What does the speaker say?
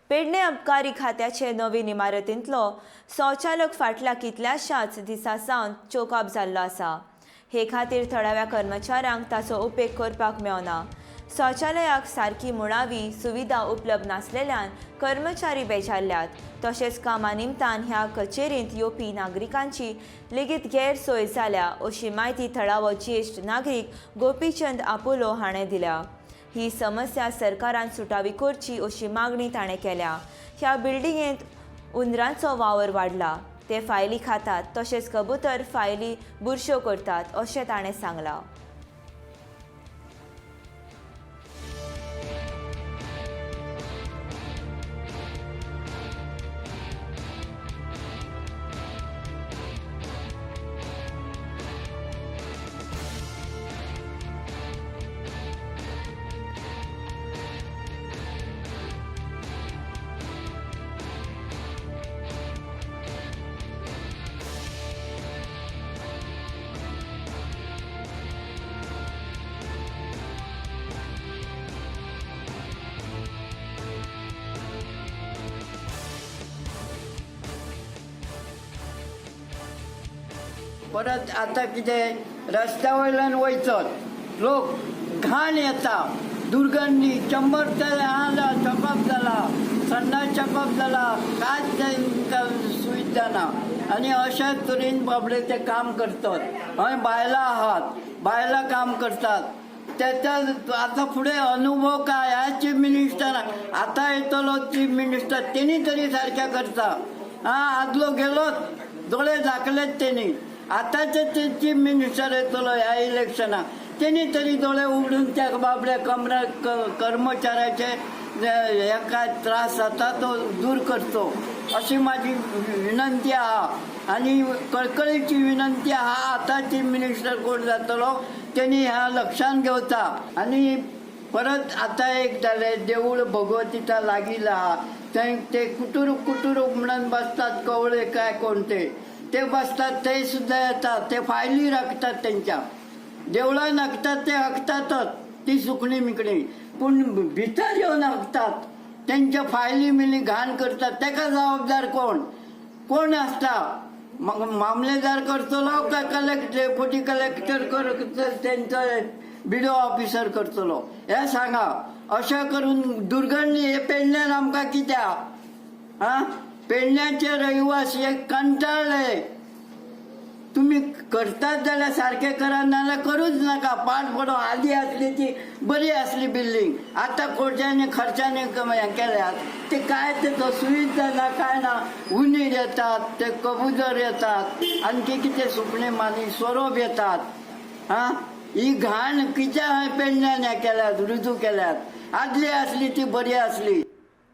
पेडणे अबकारी खात्याचे नवीन इमारतींतलो संचालक फाटल्या कितल्याशाच दिसां सावन चोकअप जाल्लो आसा. हे खातीर थळाव्या कर्मचाऱ्यांक ताचो उपेग करपाक मेळना. शौचालयाक सारकी मुळावी सुविधा उपलब्ध नासलेल्यान कर्मचारी बेजारल्यात. तशेंच कामा निमतान ह्या कचेरेंत येवपी नागरिकांची लेगीत गैरसोय जाल्या अशी म्हायती थळावो ज्येश्ठ नागरीक गोपीचंद आपोलो हाणें दिल्या. ही समस्या सरकारान सुटावी करची अशी मागणी ताणें केल्या. ह्या बिल्डिंगेंत उंदरांचो वावर वाडला. ते फायली खातात तशेंच कबूतर फायली बुरश्यो करतात अशें ताणें सांगलां. परत आतां कितें रस्त्या वयल्यान वयचत लोक घाण येता, दुर्गंधी. चंबर जाला, चकप जाला, संडास चकप जाला, कांयच तांकां सुविधा ना. आनी अशे तरेन बाबडे ते काम करतात. हय, बायलां आहात, बायलां काम करतात. तेच्या आतां फुडें अनुभव काय ह्या चीफ मिनिस्टर आतां येतलो चीफ मिनिस्टर तेणी तरी सारकें करता. आं, आदलो गेलोच, दोळे झाकलेच तेणी. आतांचे ते चीफ मिनिस्टर येतलो ह्या इलेक्शनाक, तेणी तरी दोळे उगडून त्या बाबड्या कमरा कर्मचाऱ्याचे हे काय त्रास जाता तो दूर करचो अशी माझी विनंती आहा आनी कळकळीची विनंती आहा. आतां चीफ मिनिस्टर कोण जातलो तेणी ह्या लक्षान घेवचा. आनी परत आतां एक जालें, देवूळ भगवतीच्या लागीं आहा, थंय ते कुटुरूक कुटुरूक म्हणून बसतात, कवळे काय कोण ते ते बसतात, ते सुद्दां येतात, ते फायली राखतात. तेंच्या देवळान हागतात ते हागतातच ती सुकणी मिकणी, पूण भितर येवन हागतात, तेंच्या फायली मिली घाण करतात. तेका जबाबदार कोण कोण आसता? मग मामलेदार करतलो काय कलेक्टर, डेप्युटी कलेक्टर कर, तेंचो बिडो ऑफिसर करतलो हे सांगा. अशें करून दुर्गंधी हे पेडण्यान आमकां कित्याक? आं, पेडण्याचे रहिवासी हे कंटाळले. तुम्ही करतात जाल्यार सारकें करा, नाजाल्यार करूच नाका. पाड पडो. आदी आसली ती बरी आसली बिल्डींग, आतां खोर्जांनी खर्चानी हें केल्यात ते काय ते सुविधा ना काय ना. उंदीर येतात, ते कबूतर येतात, आणखी कितें सुकणीं मानी सोरोप येतात. आं, ही घाण कित्याक पेडण्यान हें केल्यात, रुजू केल्यात? आदली आसली ती बरी आसली.